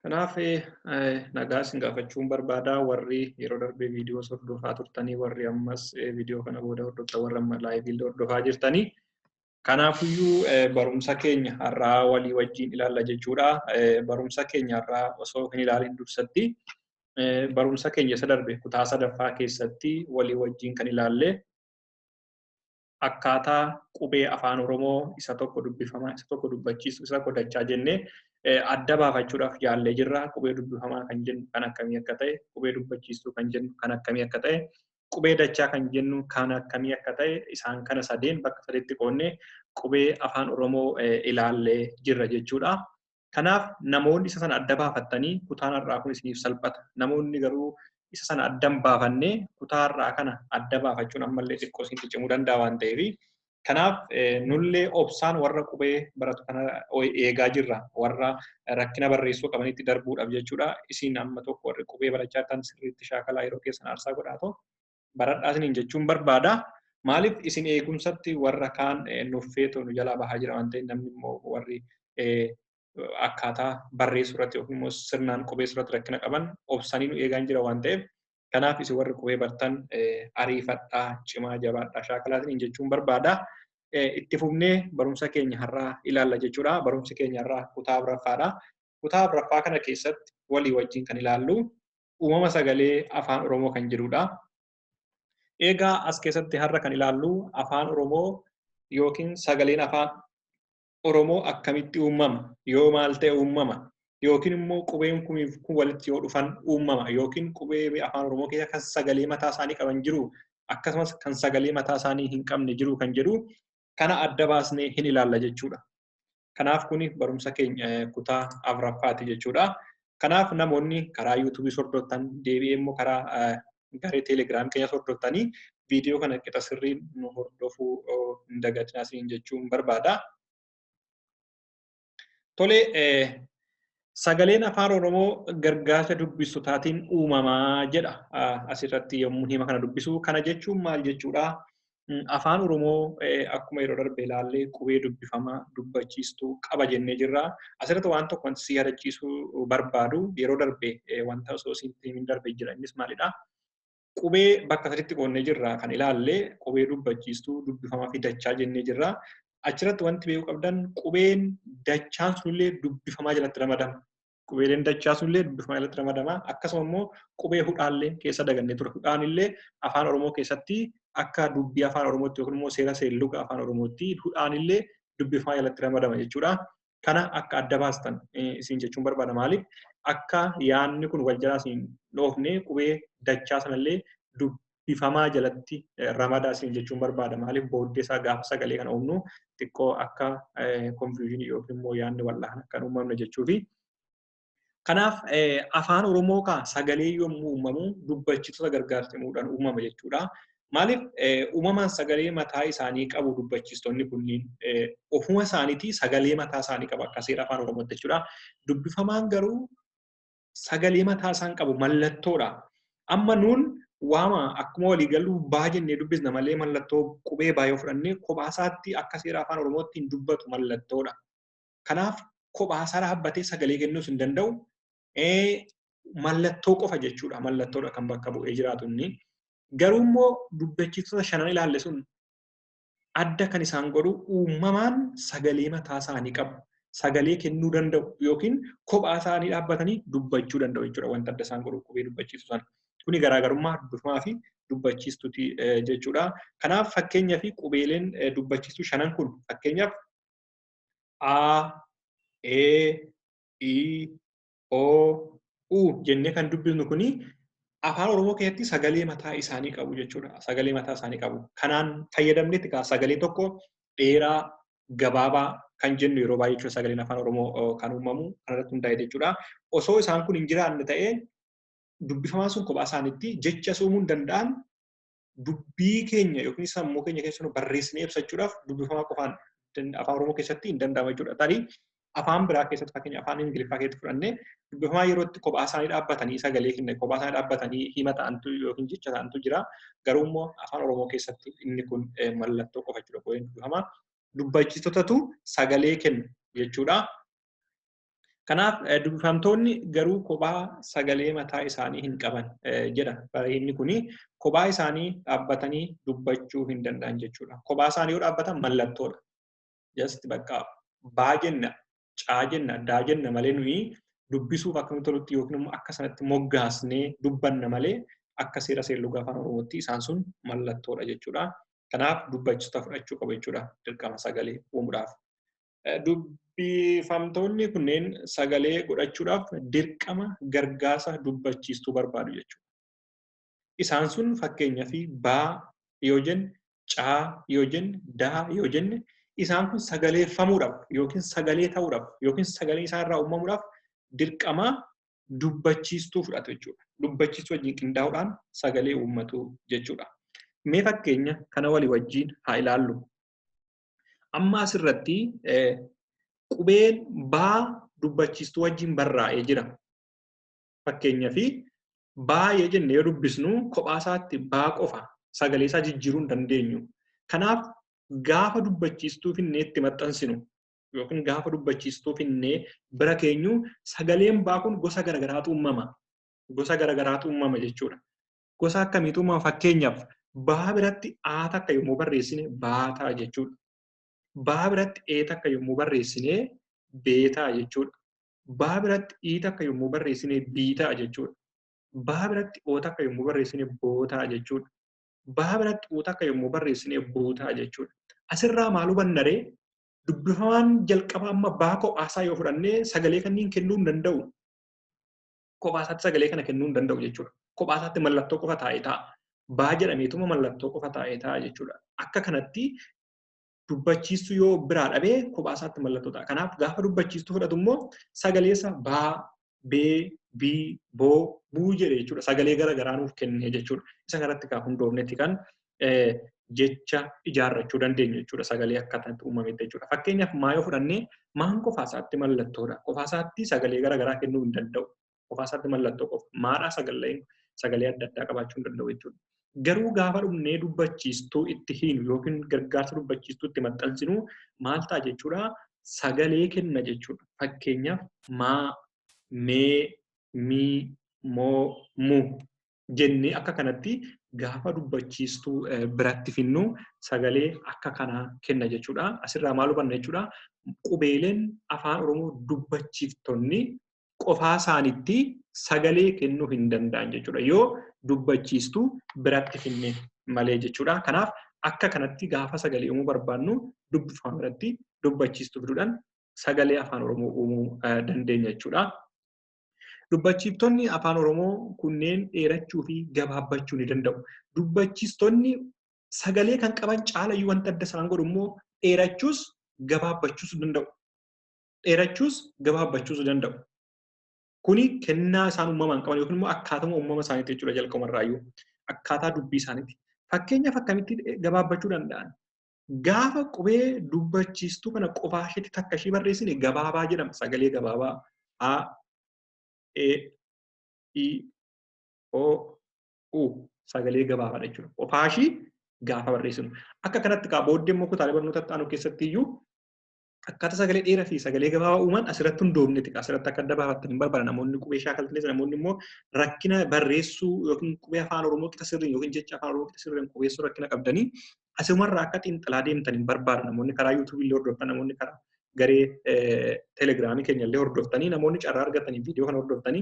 Kanaaf nagaa isin gaafachuun barbaada. Warri yeroo darbee viidiyoo hordofaa turtanii, warri ammas viidiyoo kana booda hordoftan, warri amma live hordofaa jirtanii. Kanaafiyyuu barumsa keenya har'aa walii wajjin ilaalla jechuudha. Barumsa keenya har'aa osoo hin ilaalin dursatti barumsa keenya isa darbe kutaa sadaffaa keessatti walii wajjin kan ilaalle akkaataa qubee afaan Oromoo isa tokko dubbifamaa, isa tokko dubbachiisu, isa tokko dachaa jennee adda baafachuudhaaf yaallee jirra. Qubee dubbifamaa kan jennu kan akkamii akka ta'e, qubee dubbachiistuu kan jennu kan akkamii akka ta'e, qubee dachaa kan jennu kan akkamii akka ta'e, isaan kana sadeen bakka sadiitti qoodnee qubee afaan Oromoo ilaallee jirra jechuudha. Kanaaf namoonni isa sana adda baafattanii kutaan har'aa kun isiniif salphata. Namoonni garuu isa sana adda hin baafannee kutaa har'aa kana adda baafachuun ammallee xiqqoo isinitti cimuu danda'a waan ta'eef. Kanaaf nullee obsaan warra qubee baratu kana eegaa jirra. Warra rakkina barreessuu qabanitti darbuudhaaf jechuudha. Isin amma tokko warri qubee barachaa jirtan sirriitti shaakalaa yeroo keessan aarsaa godhaatoo baradhaa isiniin jechuun barbaada. Maaliif isin eegumsatti warra kaan nuffeetoo nu jalaa bahaa jira waan ta'eef, namni immoo warri akkaataa barreessuu irratti yookiin immoo sirnaan qubeessuu irratti rakkina qaban obsanii nu eegaa jira waan ta'eef, kanaaf isin warri qubee bartan ariifadhaa, cimaa, jabaadhaa, shaakalaa isiniin jechuun barbaada. Itti fufnee barumsa keenya har'aa ilaalla jechuudha. Barumsi keenya har'aa kutaa afuraffaadha. Kutaa afuraffaa kana keessatti walii wajjin kan ilaallu uumama sagalee afaan Oromoo kan jedhudha. Egaa as keessatti har'a kan ilaallu afaan Oromoo yookiin sagaleen afaan Oromoo akkamitti uumama, yoo maal ta'e uumama, yookiin immoo qubeen kumiif kun walitti yoo dhufan uumama, yookiin qubee afaan Oromoo keessa kan sagalee mataa isaanii qaban jiru, akkasumas kan sagalee mataa isaanii hin qabne jiru kan jedhu kana adda baasnee hin ilaalla jechuudha. Kanaaf kuni barumsa keenya kutaa afuraffaati jechuudha. Kanaaf namoonni karaa yuutuubii hordoftan, deebi'ee immoo karaa garee teelegiraam keenya hordoftanii viidiyoo kana qixa sirriin nu hordofuu hin dagatinaa isiniin jechuun barbaada. Tole, sagaleen afaan Oromoo gargaarsa dubbistotaatiin uumamaa jedha asirratti yommuu hima kana dubbisu. Kana jechuun maal jechuudha? Afaan Oromoo akkuma yeroo darbe ilaallee qubee dubbifamaa dubbachiistuu qaba jennee jirra. Asirratti waan tokko wanti si yaadachiisuu barbaadu yeroo darbe wanta osoo isinitti himin darbe jira. Innis maalidha? Qubee bakka sadiitti qoodnee jirra kan ilaalle qubee dubbachiistuu, dubbifamaa fi dachaa jennee jirra. Achirratti wanti beekuu qabdan qubeen dachaan sunillee dubbifamaa jalatti ramadama. Qubeeleen dachaa sunillee dubbifamaa jalatti ramadama. Akkasuma immoo qubee hudhaallee keessa dagannee ture. Hudhaan illee afaan Oromoo keessatti akka dubbii afaan Oromootti yookiin immoo seera seelluga afaan Oromootti hudhaan illee dubbifamaa jalatti ramadama jechuudha. Kana akka adda baastan isin jechuun barbaada. Maaliif akka yaadni kun wal jalaa isin dhoofne qubee dachaa sanallee dubbifamaa jalatti ramadaa isin jechuun barbaada. Maaliif booddee isaa gaafa sagalee kana uumnu xiqqoo akka confusion yookiin immoo yaadni wal'aan akka hin uumamne jechuufi. Kanaaf afaan Oromoo kaa sagalee yommuu uumamu dubbachiisota gargaarsimuudhaan uumama jechuudha. Maaliif uumamaan sagalee mataa isaanii qabu dubbachiistonni kunniin ofuma isaaniitii sagalee mataa isaanii qabu akka seera afaan Oromootti jechuudha. Dubbifamaan garuu sagalee mataa isaan qabu mallattoodha. Amma nuun waama akkuma walii galuu baa jennee dubbisna malee mallattoo qubee baa yoo fudhannee kophaa isaatti akka seera afaan Oromootti hin dubbatu mallattoodha. Kanaaf kophaa isaa dhaabbatee sagalee kennuus hin danda'u. Mallattoo qofa jechuudha. Mallattoodha kan bakka bu'ee jiraatu inni. Garuu immoo dubbachiistota shanan ilaalle sun adda kan isaan godhu uumamaan sagalee mataa isaanii qabu. Sagalee kennuu danda'u yookiin kophaa isaanii dhaabbatanii dubbachuu danda'u jechuudha. Wanta adda isaan godhu qubee dubbachiistu sana. Kuni garaagarummaa dubbifamaa fi dubbachiistuuti jechuudha. Kanaaf fakkeenyaa fi qubeeleen dubbachiistuu shanan kun fakkeenyaaf A, E, I, O, U jennee kan dubbisnu kuni afaan Oromoo keessatti sagalee mataa isaanii qabu jechuudha. Sagalee mataa isaanii qabu. Kanaan fayyadamnetti kaa sagalee tokko dheeraa, gabaabaa kan jennu yeroo baay'ee jechuudha sagaleen afaan Oromoo kan uumamu kanarratti hundaa'e jechuudha. Osoo isaan kun hin jiraanne ta'ee dubbifamaan sun kophaa isaaniitti jecha uumuu hin danda'an dubbii keenya yookiin sammuu keenya keessa barreessinee ibsachuudhaaf dubbifamaa qofaan afaan Oromoo keessatti hin danda'amu jechuudha. Tarii afaan biraa keessatti fakkeenya afaan Ingiliffaa keessatti fudhannee dubbifamaa yeroo itti kophaa isaanii dhaabbatanii sagalee kennan kophaa isaanii dhaabbatanii hima ta'antu yookiin jecha ta'antu jira. Garuu immoo afaan Oromoo keessatti inni kun mallattoo qofa jechuudha. Qubeen dubbifamaa dubbachiistotatu sagalee kennu jechuudha. Kanaaf dubbifamtoonni garuu kophaa sagalee mataa isaanii hin qaban jedha. Inni kuni kophaa isaanii dhaabbatanii dubbachuu hin danda'an jechuudha. Kophaa isaanii yoo dhaabbatan mallattoodha. Just bakka baa jenna, caa jenna, daa jenna malee nuyi dubbisuuf akka nuti tolutti yookiin immoo akka sanatti moggaasnee dubbanna malee akka seera seerluga afaan Oromootti isaan sun mallattoodha jechuudha. Kanaaf dubbachiistota fudhachuu qabu jechuudha dirqama sagalee uumuudhaaf. Dubbifamtoonni kunneen sagalee godhachuudhaaf dirqama gargaarsa dubbachiistuu barbaadu jechuudha. Isaan sun fakkeenyaaf baa yoo jenne, caa yoo jenne, daa yoo jenne isaan kun sagaleeffamuudhaaf yookiin sagalee ta'uudhaaf yookiin sagalee isaanirraa uumamuudhaaf dirqama dubbachiistuu fudhatu jechuudha. Dubbachiistuu wajjin qindaa'uudhaan sagalee uummatu jechuudha. Mee fakkeenya kana walii wajjin haa ilaallu. Amma asirratti qubeen baa dubbachiistuu wajjin barraa'ee jira. Fakkeenyaaf baa yoo jenne yoo dubbisnu kophaa isaatti baa qofa sagalee isaa jijjiiruu hin dandeenyu. Kanaaf gaafa dubbachiistuu finnee itti maxxansinu yookiin gaafa dubbachiistuu finnee bira keenyu sagaleen baa kun gosa garagaraatu uumama. Gosa garagaraatu uumama jechuudha. Gosa akkamiitu uumama? Fakkeenyaaf baa biratti aa takka yommuu barreessine baa ta'a jechuudha. Baa biratti ee takka yommuu barreessine bee ta'a jechuudha. Baa biratti ii takka yommuu barreessine bii ta'a jechuudha. Baa biratti oo takka yommuu barreessine boo ta'a jechuudha. Baa biratti uu takka yommuu barreessine buu ta'a jechuudha. Asirraa maal hubanna ree? Dubbifamaan jalqaba amma baa kophaasaa yoo fudhannee sagalee kanneen kennuu hin danda'u. Kophaasaatti sagalee kana kennuu hin danda'u jechuudha. Kophaasaatti mallattoo qofa taa'ee ta'a. Baa jedhameetuma mallattoo qofa taa'ee ta'a jechuudha. Akka kanatti dubbachiistuu yoo biraa dhabee kophaasaatti mallattoo ta'a. Kanaaf gaafa dubbachiistuu fudhatu immoo sagaleessa baa, bee, bii, boo, buu jedhe jechuudha. Sagalee garaagaraa nuuf kennee jechuudha. Isa kanatti kan hundoofnetti kan jecha ijaarrachuu dandeenyu jechuudha. Sagalee akka kanatti uumametti jechuudha. Fakkeenyaaf maa yoo fudhannee maan qofaasaatti mallattoodha. Qofaasaatti sagalee garaagaraa kennuu hin danda'u. Qofaasaatti mallattoo qofa. Maadhaa sagalee adda addaa qabaachuu hin danda'u jechuudha. Garuu gaafa dhumnee dubbachiistuu itti hiinu yookiin gargaarsa dubbachiistuu itti maxxansinu maal ta'a jechuudha? Sagalee kenna jechuudha. Fakkeenyaaf maa, mee, mii, moo, mu jennee akka kanatti gaafa dubbachiistuu biratti finnu sagalee akka kanaa kenna jechuudha. Asirraa maal hubanna jechuudha? Qubeeleen afaan Oromoo dubbachiiftonni qofaa isaaniitti sagalee kennuu hin danda'an jechuudha. Yoo dubbachiistuu biratti finne malee jechuudha. Kanaaf akka kanatti gaafa sagalee uumuu barbaannu dubbifama biratti dubbachiistuu fiduudhaan sagalee afaan Oromoo uumuu dandeenya jechuudha. Dubbachiiftonni afaan Oromoo kunneen dheerachuu fi gabaabbachuu ni danda'u. Dubbachiistonni sagalee kan qaban caalayyuu wanta adda isaan godhu immoo dheerachuus gabaabbachuus danda'u. Dheerachuus gabaabbachuus danda'u. Kuni kennaa isaan uumamaan qaban yookiin immoo akkaatuma uumama isaaniitti jechuudha jalqabumarraayyuu. Akkaataa dubbii isaaniitti. Fakkeenyaaf akkamitti gabaabbachuu danda'an? Gaafa qubee dubbachiistuu kana qofaa isheetti takka ishee barreessine gabaabaa jedhama. Sagalee gabaabaa A, E, I, O, U sagalee gabaabaadha jechuudha. Qofaa ishii gaafa barreessinu. Akka kanatti kaa booddee immoo kutaalee barnoota aanu keessatti iyyuu akkaataa sagalee dheeraa fi sagalee gabaabaa uuman asirratti hundoofneeti. Asirratti akka adda baafattan hin barbaada. Namoonni qubee shaakaltanis namoonni immoo rakkina barreessuu yookiin qubee afaan Oromoo qixa sirriin yookiin jecha afaan Oromoo qixa sirriin qubeessuu rakkina qabdanii asumarraa akka xiinxalaa deemtan hin barbaada. Namoonni karaa yuutuubii illee hordoftan, namoonni karaa garee telegiraamii keenya illee hordoftanii, namoonni carraa argatanii viidiyoo kana hordoftanii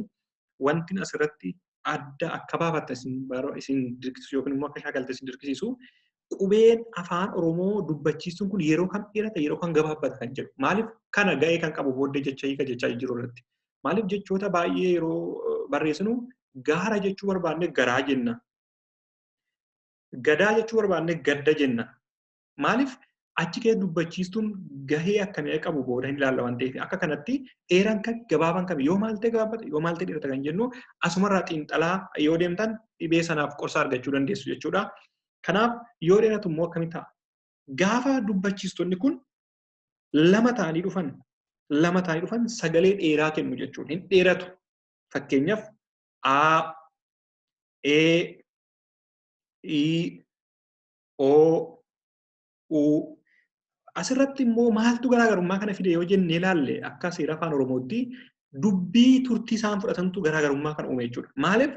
wanti asirratti adda akka baafattan isin dirqisiisu yookiin immoo akka shaakaltan isin dirqisiisu qubeen afaan Oromoo dubbachiistuun kun yeroo kam dheerata yeroo kam gabaabbata kan jedhu. Maaliif kana ga'ee kan qabu booddee jecha hiika jechaa jiru irratti. Maaliif jechoota baay'ee yeroo barreessinu gaara jechuu barbaanne garaa jenna. Gadaa jechuu barbaanne gadda jenna. Maaliif achi keessa dubbachiistuun gahee akkamii qabu booda hin ilaalla waan ta'eef akka kanatti dheeraan kan gabaabaan kam yoo maal ta'e gabaabbata yoo maal ta'e dheerata kan jennu asumarraa xiinxalaa yoo deemtan dhibee sanaaf qorsa argachuu dandeessu jechuudha. Kanaaf yoo dheeratu immoo akkamitti ta'a? Gaafa dubbachiistonni kun lama ta'anii dhufan sagalee dheeraa kennu jechuudha. Hin dheeratu. Fakkeenyaaf A, E, I, O, U. Asirratti immoo maaltu garaagarummaa kana fide yoo jennee ilaalle akka seera afaan Oromootti Dubbii turtii isaan fudhatantu garaagarummaa kan uume jechuudha. Maaliif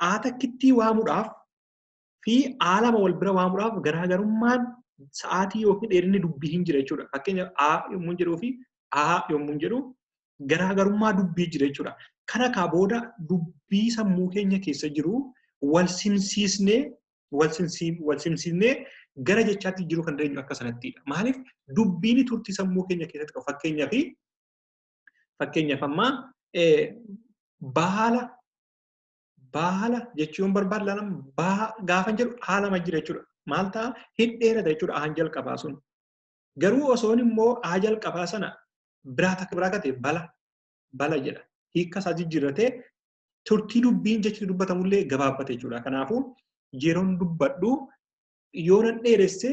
A takkittii waamuudhaaf fi A lama wal bira waamuudhaaf garaagarummaan sa'aatii yookiin dheerinni dubbii hin jira jechuudha. Fakkeenyaaf A yommuu jedhuu fi A yommuu jedhu garaagarummaa dubbii jira jechuudha. Kana kaa booda dubbii sammuu keenya keessa jiru wal simsiisnee gara jechaatti jiru kan dandeenyu akka sanattidha. Maaliif dubbiin turtii sammuu keenya keessatti qabu. Fakkeenyaaf ammaa baala jechuun barbaadu laalam gaafa jedhu haala jira jechuudha. Maal ta'a hin dheerata jechuudha aan jalqabaa sun. Garuu osoon immoo aa jalqabaa sana biraa takka biraa katee bala jedha. Hiika isaa jijjiirratee turtii dubbiin jechi dubbatamullee gabaabbate jechuudha. Kanaafuu yeroon dubbadhu yoo nan dheeresse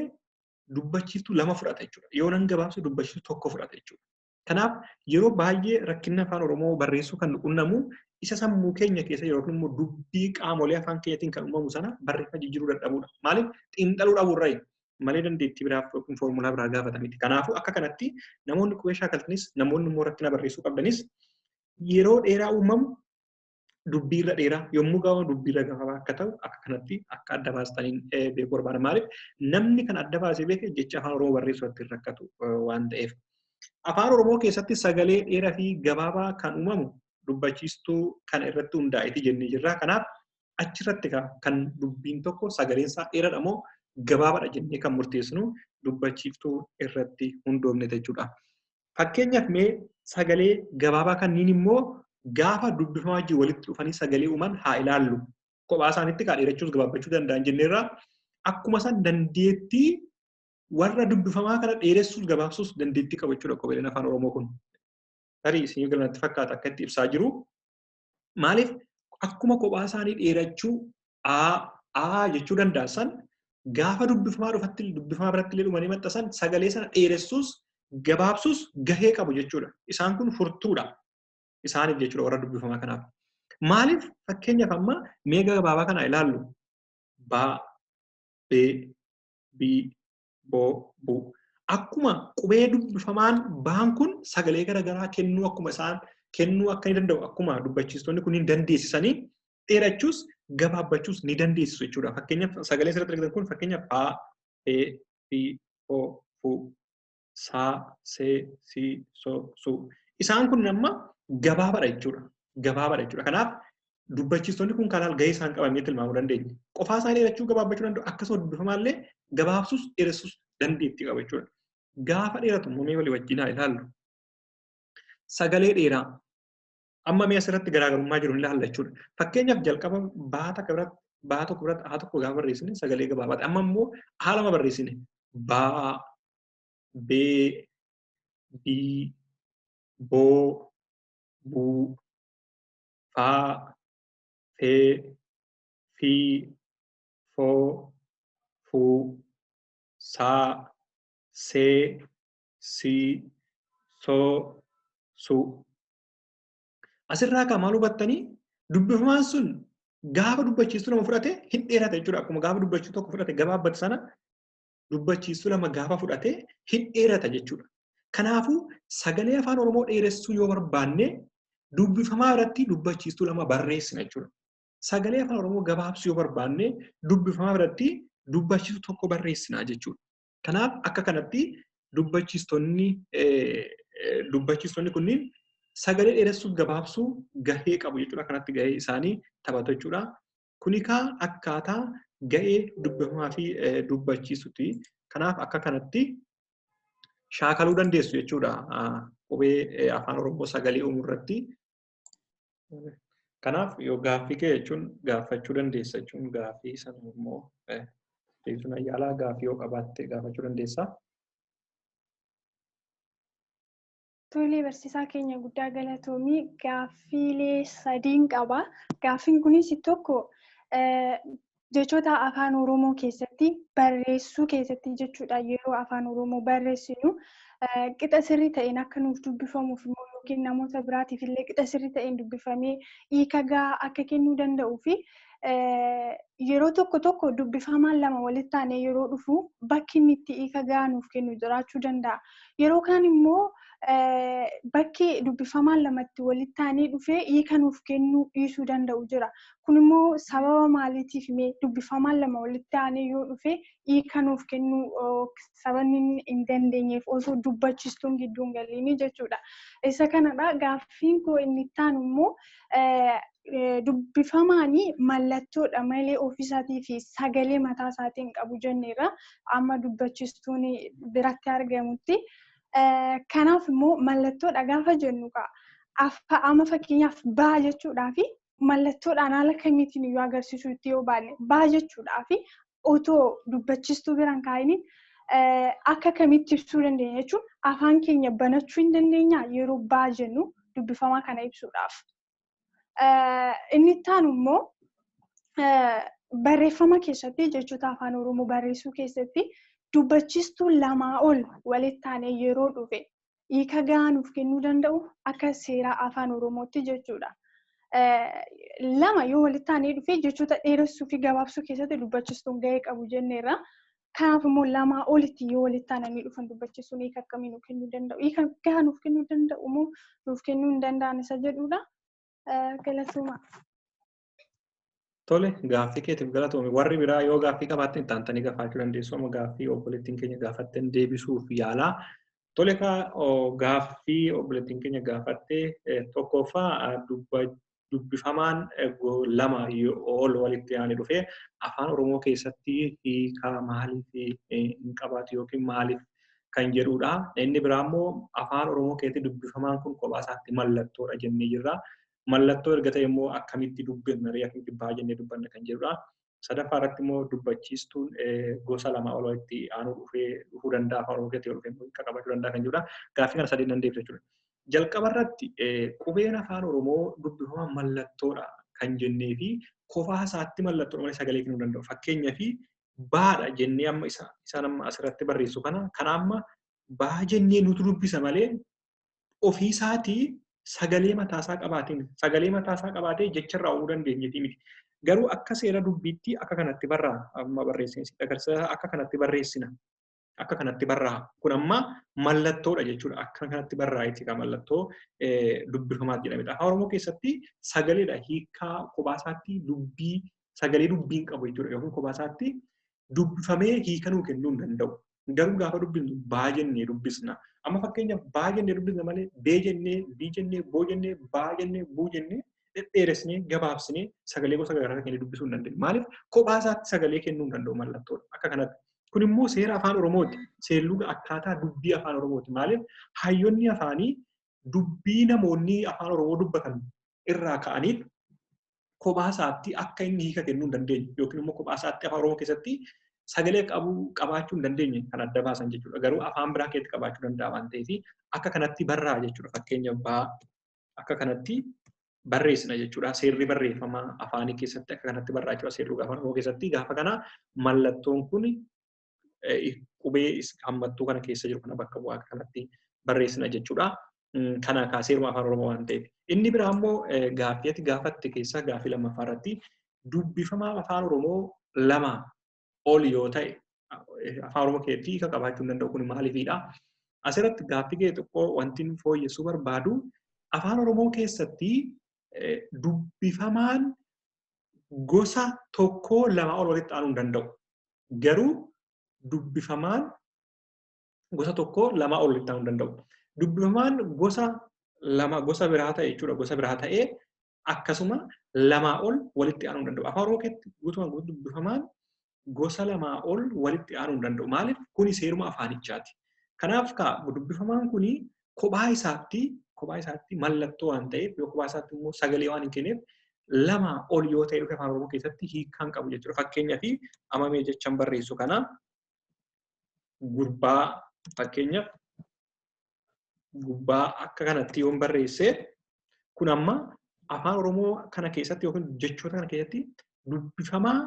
dubbachiiftuu lama fudhata jechuudha. Yoo nan gabaabse dubbachiiftuu tokko fudhata jechuudha. Kanaaf yeroo baay'ee rakkinni afaan Oromoo barreessuu kan qunnamu isa sammuu keenya keessa yookiin immoo dubbii qaamolee afaan keenyatiin kan uumamu sana barreeffama jijjiiruu dadhabuudha. Maaliif xiinxaluu dhabuurraa malee dandeettii biraaf yookiin foormulaa biraa gaafatamiti. Kanaafuu akka kanatti namoonni qubee shaakaltanis namoonni immoo rakkina barreessuu qabdanis yeroo dheeraa uumamu dubbiirra dheeraa yommuu gaafamu dubbiirra gabaabaa akka ta'u akka kanatti akka adda baastaniin beekuu barbaada. Maaliif namni kan adda baasee beeke jecha afaan Oromoo barreessuu irratti rakkatu waan ta'eef. Afaan Oromoo keessatti sagalee dheeraa fi gabaabaa kan uumamu dubbachiistuu kana irratti hundaa'eeti jennee jirra. Kanaaf achirratti kan dubbiin tokko sagaleen isaa dheeraadha moo gabaabaadha jennee kan murteessinu dubbachiiftuu irratti hundoofne jechuudha. Fakkeenyaaf mee sagalee gabaabaa kanneen immoo gaafa dubbifamaa wajjin walitti dhufanii sagalee uuman haa ilaallu. Kophaa isaaniitti kaa dheerachuus gabaabbachuu danda'an jenneerra. Akkuma isaan dandeettii warra dubbifamaa kana dheeressuus gabaabsuus dandeettii qabu jechuudha qubeeleen afaan Oromoo kun. Tarii isin galanatti fakkaata akka itti ibsaa jiru. Maaliif akkuma kophaa isaanii dheerachuu A jechuu danda'an san gaafa dubbifamaa dhufatti dubbifamaa biratti illee dhumanii maxxansan sagalee sana dheeressuus gabaabsuus gahee qabu jechuudha. Isaan kun furtuudha isaaniif jechuudha warra dubbifamaa kanaaf. Maaliif fakkeenyaaf amma mee gabaabaa kana ilaallu ba, be, bi, bo, bu. Akkuma qubee dubbifamaan baan kun sagalee garaagaraa kennuu akkuma isaan kennuu akka ni danda'u akkuma dubbachiistonni kun hin dandeessisanii dheerachuus gabaabbachuus ni dandeessisu jechuudha. Fakkeenyaaf sagalee asirratti argitan kun fakkeenyaaf A, E, B, O, F, sa, se, si, so, su. Isaan kun amma gabaabaadha jechuudha. Gabaabaadha jechuudha. Kanaaf dubbachiistonni kun kanaan gahee isaan qabamee tilmaamuu dandeenya. Qofaa isaanii dheerachuu gabaabbachuu danda'u akkasuma dubbifamaallee gabaabsuus dheeressuus dandeettii qaba jechuudha. Gaafa dheeratu immoo mee walii wajjin haa ilaallu. Sagalee dheeraa. Amma mee asirratti garaagarummaa jiru ni ilaalla jechuudha. Fakkeenyaaf jalqaba baa tokko biratti haa tokko gaafa barreessine sagalee gabaabaadha. Amma immoo haa lama barreessine baa, bee, bii, boo, buu, faa, fee, fii, foo, fuu, saa, see, sii, soo, suu. Asirraa kan maal hubattanii dubbifamaan sun gaafa dubbachiistuu lama fudhate hin dheerata jechuudha. Akkuma gaafa dubbachiistuu tokko fudhate gabaabbate sana dubbachiistuu lama gaafa fudhate hin dheerata jechuudha. Kanaafuu sagalee afaan Oromoo dheeressuu yoo barbaanne dubbifamaa irratti dubbachiistuu lama barreessina jechuudha. Sagalee afaan Oromoo gabaabsuu yoo barbaanne dubbifamaa irratti dubbachiistuu tokko barreessina jechuudha. Kanaaf akka kanatti dubbachiistonni kunniin sagalee dheeressuuf gabaabsuu gahee qabu jechuudha. Kanatti gahee isaanii taphatu jechuudha. Kuni kaa akkaataa gahee dubbifamaa fi dubbachiisuti. Kanaaf akka kanatti shaakaluu dandeessu jechuudha. Qubee afaan Oromoo sagalee uumuu irratti. Kanaaf yoo gaaffii kee jechuun gaafachuu dandeessa jechuun gaaffii sana immoo deebisuun yaalaa gaaffii yoo qabaatte gaafachuu dandeessa. Tolee, barsiisaa keenya guddaa galatoomii gaaffiilee sadiin qaba. Gaaffiin kunis tokko jechoota afaan Oromoo keessatti barreessuu keessatti jechuudha. Yeroo afaan Oromoo barreessinu qixa sirrii ta'een akka nuuf dubbifamuuf immoo yookiin namoota biraatiif illee qixa sirrii ta'een dubbifamee hiika gahaa akka kennuu danda'uu fi yeroo tokko tokko dubbifamaan lama walitti aanee yeroo dhufu bakki inni itti hiika gahaa nuuf kennu jiraachuu danda'a. Yeroo kaan immoo Bakki dubbifamaan lamatti walitti aanee dhufee hiika nuuf kennuu dhiisuu danda'u jira. Kun immoo sababa maaliitiif mee dubbifamaan lama walitti aanee yoo dhufe hiika nuuf kennuu sababni hin dandeenyeef osoo dubbachiistuun gidduu hin galiini jechuudha. Isa kanadha. Gaaffiin koo inni itti aanu immoo dubbifamaanii mallattoodha malee ofiisaatii fi sagalee mataa isaatiin qabu jenneerra amma dubbachiistuun biratti argamutti. Kanaaf immoo mallattoodha gaafa jennu amma fakkeenyaaf baa jechuudhaa fi mallattoodhaan haala kamiitiin iyyuu agarsiisuutti yoo baanne baa jechuudhaa fi otoo dubbachiistuu biraan kaa'iniin akka kamitti ibsuu dandeenya jechuun afaan keenya banachuu hin dandeenya yeroo baa jennu dubbifamaa kana ibsuudhaaf. Inni itti aanu immoo barreeffama keessatti jechoota afaan Oromoo barreessuu keessatti dubbachiistuu lamaa ol walitti aanee yeroo dhufe hiika gahaa nuuf kennuu danda'u akka seera afaan Oromootti jechuudha. Lama yoo walitti aanee dhufe jechoota dheeressuu fi gabaabsuu keessatti dubbachiistuun gahee qabu jenneerra. Kanaaf immoo lamaa olitti yoo walitti aananii dhufan dubbachiistuun hiika akkamii nuuf kennuu danda'u? Hiika gahaa nuuf kennuu danda'u moo nuuf kennuu hin danda'an isa jedhudha. Galatooma. Tole, gaaffii keetiif galatoomi. Warri biraa yoo gaaffii qabaattan itti aantanii gaafachuu dandeessu. Amma gaaffii obboleettiin keenya gaafattan deebisuuf yaalaa. Tole, gaaffii obboleettiin keenya gaafatte tokkoffaa dubbifamaan lama ol walitti aanee dhufee afaan Oromoo keessatti hiika maaliif hin qabaatu yookiin maaliif kan jedhudha. Inni biraa immoo afaan Oromoo keessatti dubbifamaan kun kophaa isaatti mallattoodha jennee jirra. Mallattoo erga ta'e immoo akkamitti dubbifna, akkamitti baa jennee dubbanna kan jedhudha. Sadaffaa irratti immoo dubbachiistuun gosa lama ol walitti aanuu dhufuu danda'a. Afaan Oromoo keessatti yoo dhufe immoo hiika qabaachuu danda'a kan jedhudha. Gaaffii kana sadeen dandeebisa jechuudha. Jalqaba irratti qubeen afaan Oromoo dubbifamaa mallattoodha kan jennee fi kophaa isaatti mallattoodha malee sagalee kennuu danda'u. Fakkeenyaaf baadha jennee amma isaan amma asirratti barreessu kana amma baa jennee nutu dubbisa malee ofii isaatii sagalee mataasaa qabaatee jecharraa uumuu dandeenyeeti miti. Garuu akka seera dubbiitti akka kanatti barraa amma barreessina agarsiisa akka kanatti barreessina. Akka kanatti barraa kun amma mallattoodha jechuudha. Akka kanatti barraa jechuudha mallattoo dubbifamaa jedhamedha. Afaan Oromoo keessatti sagaleedha hiikaa kophaa isaatti dubbii sagalee dubbii hin qabu jechuudha. Yookiin kophaa isaatti dubbifamee hiika nuu kennuu hin danda'u. Garuu gaafa dubbisnu baa jennee dubbisna. Amma fakkeenyaaf baa jennee dubbisna malee bee jennee, bii jennee, boo jennee, baa jennee, buu jennee dhedheeresnee gabaabsinee sagalee gosa garaagaraa kennee dubbisuu hin dandeenyu. Maaliif kophaa isaatti sagalee kennuu hin danda'u mallattoodha. Akka kanatti. Kun immoo seera afaan Oromooti. Seerluga akkaataa dubbii afaan Oromooti. Maaliif hayyoonni afaanii dubbii namoonni afaan Oromoo dubbatan irraa ka'aniif kophaa isaatti akka inni hiika kennuu hin dandeenye yookiin immoo kophaa isaatti afaan Oromoo keessatti sagalee qabaachuu hin dandeenye kan adda baasan jechuudha. Garuu afaan biraa keessatti qabaachuu danda'a waan ta'eef akka kanatti barraa jechuudha. Fakkeenyaaf baa akka kanatti barreessina jechuudha. Seerri barreeffamaa afaanii keessatti akka kanatti barraa jechuudha. Seerluga afaan Oromoo keessatti gaafa kana mallattoon kun qubee hammattuu kana keessa jiru kana bakka bu'aa akka kanatti barreessina jechuudha. Kana seeruma afaan Oromoo waan ta'eef. Inni biraa immoo gaaffii ati gaafatte keessaa gaaffii lammaffaa irratti dubbifamaa afaan Oromoo lama ol yoo ta'e afaan Oromoo keessatti hiika qabaachuu hin danda'u kun maaliifidha? Asirratti gaaffii kee xiqqoo wanti fooyyessuu barbaadu afaan Oromoo keessatti dubbifamaan gosa tokkoo lama ol walitti aanuu hin danda'u. Garuu dubbifamaan gosa tokkoo lama ol walitti aanuu hin danda'u. Dubbifamaan gosa lama gosa biraa ta'e jechuudha. Gosa biraa ta'ee akkasuma lamaa ol walitti aanuu hin danda'u. Afaan Oromoo keessatti guutumaan guutuu dubbifamaan gosa lamaa ol walitti aanuu hin danda'u. Maaliif? Kuni seeruma afaanichaati. Kanaaf dubbifamaan kuni kophaa isaatti mallattoo waan ta'eef yoo kophaa isaatti immoo sagalee waan hin kenneef lama ol yoo ta'e dhufe afaan Oromoo keessatti hiikkaan qabu jechuudha. Fakkeenyaaf amma mee jechaan barreessu kana gurbaa fakkeenyaaf gubbaa akka kanatti yoon barreesse kun amma afaan Oromoo kana keessatti yookiin jechoota kana keessatti dubbifamaa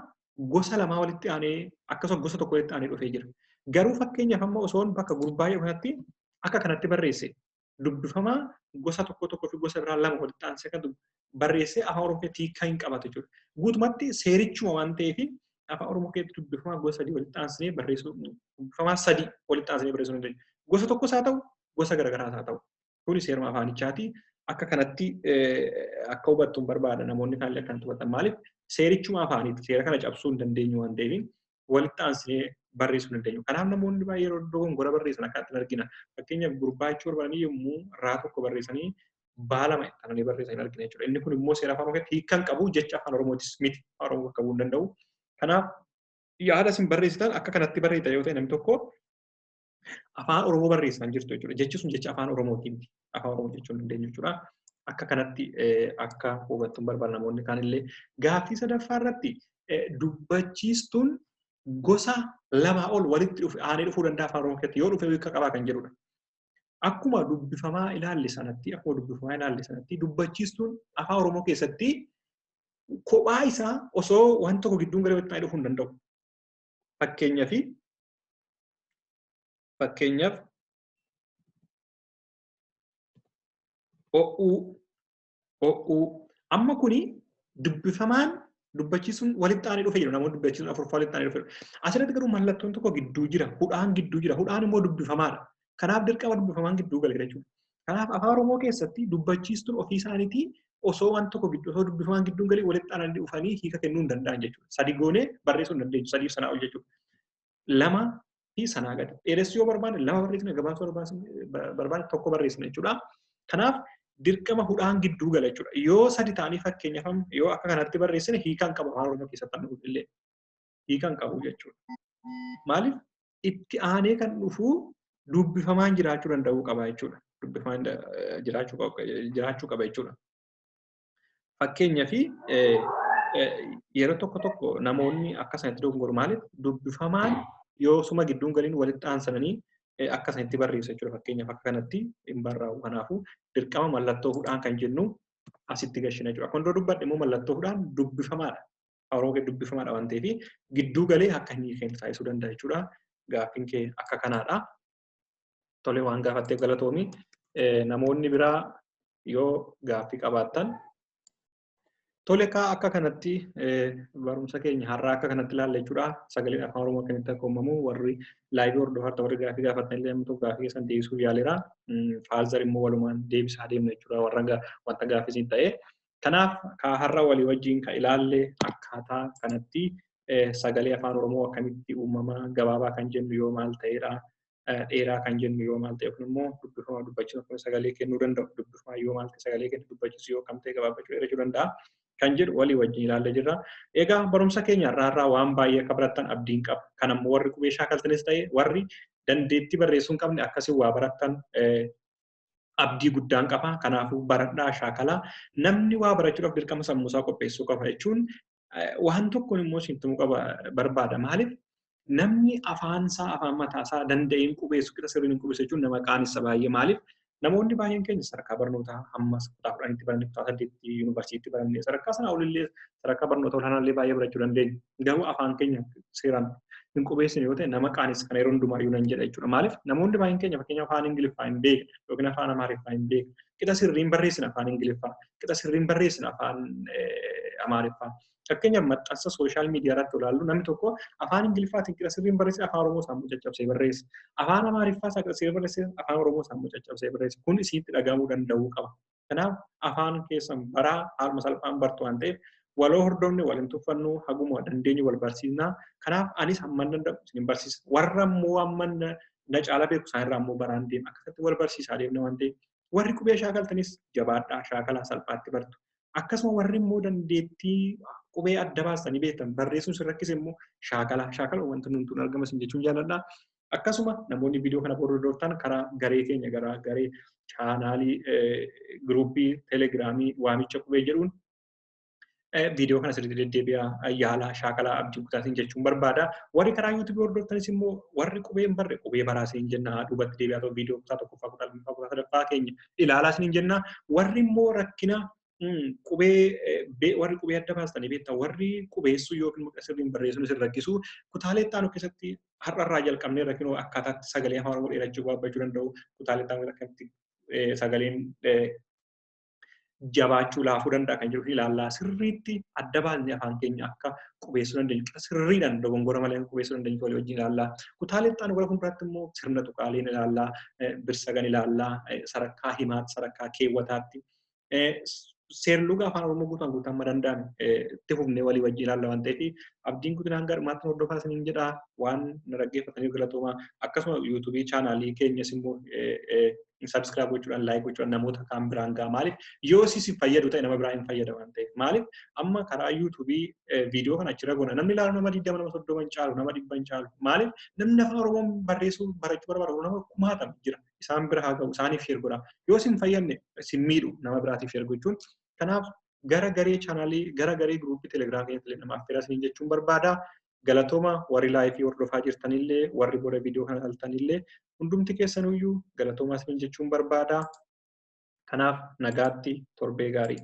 gosa lamaa walitti aanee akkasuma gosa tokko walitti aanee dhufee jira. Garuu fakkeenyaaf amma osoon bakka gurbaa jedhu kanatti akka kanatti barreesse dubbifamaa gosa tokko tokkoo fi gosa biraa lama walitti aansee kan barreesse afaan Oromoo keessatti hiikaa hin qabatu jechuudha. Guutumatti seerichuma waan ta'eef afaan Oromoo keessatti dubbifamaa gosa sadii walitti aansee barreessuu dubbifamaa sadii walitti aansee barreessuu hin dandeenyu. Gosa tokkos haa ta'u gosa garaagaraas haa ta'u. Kuni seeruma afaanichaati. Akka kanatti akka hubattuun barbaada namoonni kaanillee akkanatti hubatan. Maaliif seerichuma afaaniiti. Seera kana cabsuu hin dandeenyu waan ta'eef walitti aansinee barreessuu hin dandeenyu. Kanaaf namoonni baay'ee yeroo dogongora barreessan akka argina. Fakkeenyaaf gurbaachuu barbaadanii yommuu raa tokko barreessanii baalama itti barreessan argina jechuudha. Inni kun immoo seera afaan Oromoo hiikkan qabu jecha afaan Oromootis miti. Afaan Oromoo bakka bu'uu hin danda'u. Kanaaf yaada isin barreessitan akka kanatti barreessitan yoo ta'e namni tokko afaan Oromoo barreessan jirtu jechuudha. Jechi sun jecha afaan Oromootii miti. Afaan Oromoo jechuu hin dandeenyu jechuudha. Akka kanatti akka hubattuun barbaada namoonni kaanillee. Gaaffii sadaffaa irratti dubbachiistuun gosa lamaa ol walitti dhufe aanee dhufuu danda'a afaan Oromoo keessatti yoo dhufe hiika qabaa kan jedhudha. Akkuma dubbifamaa ilaalle sanatti dubbachiistuun afaan Oromoo keessatti kophaa isaa osoo waan tokko gidduun gara walitti dhufuu hin danda'u. Fakkeenyaaf o'uu amma kuni dubbifamaan dubbachiisuun walitti aanee dhufe jedhu namoonni dubbachiisuun afurfaa walitti aanee dhufe. Asirratti garuu mallattoon tokko gidduu jira, hudhaan gidduu jira, hudhaan immoo dubbifamaadha. Kanaaf dirqama dubbifamaan gidduu gala jechuudha. Kanaaf afaan Oromoo keessatti dubbachiistuun ofii isaaniitii osoo waan tokko gidduu osoo dubbifamaan gidduun galee walitti aananii dhufanii hiika kennuu hin danda'an jechuudha. Sadi goonee barreessuu hin dandeenyu, sadiif sanaa ol jechuudha. Lama fi sanaa gadi. Dheeressuu yoo barbaanne lama barreessina, gabaabsuu barbaanne tokko barreessina jechuudha. Kanaaf dirqama hudhaan gidduu gala jechuudha. Yoo sadi ta'anii fakkeenyaaf yoo akka kanatti barreessine hiikaan qabu afaan Oromoo keessatti illee hiikaan qabu jechuudha. Maaliif itti aanee kan dhufu dubbifamaan jiraachuu danda'uu qaba jechuudha. Dubbifamaan jiraachuu qaba jechuudha. Fakkeenyaaf yeroo tokko tokko namoonni akka sanatti dogongoru maaliif dubbifamaan yoo suma gidduun galiin walitti aansananii akka sanatti barreessu jechuudha. Fakkeenyaaf akka kanatti hin barraa'u. Kanaafuu dirqama mallattoo hudhaan kan jennu asitti gashina jechuudha. Akkuma dura dubbadhe immoo mallattoo hudhaan dubbifamaadha. Afaan Oromoo dubbifamaadha waan ta'eef gidduu galee akka hin hiikne taasisuu danda'a jechuudha. Gaaffiin kee akka kanaadha. Tole waan gaafatteef galatoomi. Namoonni biraa yoo gaaffii qabaattan tole kaa akka kanatti barumsa keenya har'aa akka kanatti ilaalla jechuudha. Sagaleen afaan Oromoo akkamitti akka uumamu warri laayivii hordofaa warri gaaffii gaafatan illee amma tokko gaaffii keessan deebisuuf yaaleera. Faazar immoo walumaan deebisaa deemna jechuudha warra wanta gaaffii isin ta'e. Kanaaf kaa har'a walii wajjin ka ilaalle akkaataa kanatti sagalee afaan Oromoo akkamitti uumama gabaabaa kan jennu yoo maal ta'edha. Dheeraa kan jennu yoo maal ta'e kun immoo dubbifamaa dubbachiisu akkuma sagalee kennuu danda'u. Dubbifamaa yoo maal ta'e sagalee kennu dubbachiisu yoo kam ta'e gabaabbachuu dheerachuu danda'a. Kan jedhu walii wajjin ilaallee jirra. Egaa barumsa keenya har'aa waan baay'ee akka barattan abdiin qaba. Kan ammoo warri qubee shaakaltanis ta'e warri dandeettii barreessuu hin qabne akkasii waa barattan abdii guddaan qaba. Kanaafuu baradhaa shaakalaa. Namni waa barachuudhaaf dirqama sammuu isaa qopheessuu qaba jechuun waan tokkoon immoo siin tumuu qaba barbaada. Maaliif namni afaan isaa afaan mataa isaa danda'een qubeessu qixa sirriin hin qubeessu jechuun nama qaanessa baay'ee. Maaliif namoonni baay'een keenya sadarkaa barnootaa hamma kutaa 10tti baranne, kutaa 8tti yuunivarsiitii baranne, sadarkaa sanaa olillee sadarkaa barnoota olaanaallee baay'ee barachuu dandeenya. Garuu afaan keenya seeraan hin qubeessine yoo ta'e nama qaanessa kana yeroo hundumaayyuu nan jedha jechuudha. Maaliif namoonni baay'een keenya fakkeenyaaf afaan Ingiliffaa hin beekne yookiin afaan Amaariffaa hin beekne. Qixa sirriin barreessina afaan Ingiliffaa, qixa sirriin barreessina afaan Amaariffaa. Fakkeenyaaf maxxansa sooshaal miidiyaa irratti ilaallu namni tokko afaan Ingiliffaatiin qixa sirriin barreesse afaan Oromoo sammuu caccabsee barreessa. Afaan Amaariffaa isaa qixa sirriin barreesse afaan Oromoo sammuu caccabsee barreessa. Kun isinitti dhaga'amuu danda'uu qaba. Kanaaf afaan keessan baraa haaluma salphaan bartu waan ta'eef waloo hordofne waliin tuffannu haguma dandeenyu wal barsiisna. Kanaaf anis hamman danda'u isin barsiisa. Warra immoo hamman na caala beeku isaanirraa immoo baraan deema. Akkasitti wal barsiisaa deemna waan ta'eef warri qubee shaakaltanis jabaadhaa shaakalaa salphaatti bartu. Akkasuma warri immoo dandeettii qubee adda baasanii beektan barreessuun sin rakkise immoo shaakala wanta nuti argama isin jechuun jaalladha. Akkasuma namoonni viidiyoo kana hordoftan karaa garee keenya gara garee chaanaalii giruuppii teelegiraamii waamicha qubee jedhuun viidiyoo kana sirriitti deddeebi'aa yaalaa shaakalaa abdii kutaatiin jechuun barbaada. Warri karaa yuutuubii hordoftanis immoo warri qubee hin barre qubee baraa isin jenna duubatti deebi'aa ta'u viidiyoo kutaa tokkoffaa kutaa lammaffaa kutaa sadaffaa keenya ilaalaa isin jenna. Warri immoo rakkina qubee warri qubee adda baastanii beektan warri qubeessuu yookiin maqaa sirriin barreessuun isin rakkisu kutaalee itti aanu keessatti har'arraa jalqabnee rakkinoo akkaataatti sagalee afaan Oromoo dheerachuu gabaabbachuu danda'u kutaalee itti aanu akkamitti sagaleen Jabaachuu laafuu danda'a kan jedhu ilaallaa. Sirriitti adda baasnee afaan keenya akka qubeessuu dandeenyu, sirriidhaan dogongora malee akka qubeessuu dandeenyu walii wajjin ilaallaa. Kutaalee itti aanu gara fuulduraatti immoo sirna tuqaaleen ilaallaa, birsagan ilaallaa, sadarkaa himaatti, sadarkaa keewwataatti. Seerluga Afaan Oromoo guutumaan guutuu amma danda'ame itti fufnee walii wajjin ilaalla waan ta'eef, abdiin guutuun hanga dhumaatti hordofaa isiniin jedha. Waan na dhaggeeffataniif galatoomaa. Akkasuma yuutuubii chaanaalii keenyas immoo subscribe gochuudhaan, like gochuudhaan namoota kaan biraan ga'a. Maaliif, yoo si fayyadu ta'e nama biraa hin fayyada waan ta'eef. Maaliif, amma karaa yuutuubii viidiyoo kana achirra goona. Namni ilaalu nama 20, nama 30 hin caalu, nama 100 hin caalu. Maaliif, namni Afaan Oromoon barreessuu barachuu barbaadu nama kumaatama jira. Isaan bira haa ga'u, isaaniif share godha. Yoo si hin fayyadne si miidhu nama biraatiif share gochuun. Kanaaf gara garee chaanaalii, gara garee giruuppii telegiraam keenyatti illee namaaf affeeraa isiniin jechuun barbaada. Galatooma. Warri laayifii hordofaa jirtanillee, warri booda viidiyoo kana ilaaltanillee, hundumti keessanuyyuu galatoomaa isiniin jechuun barbaada. Kanaaf nagaatti, torbee gaarii.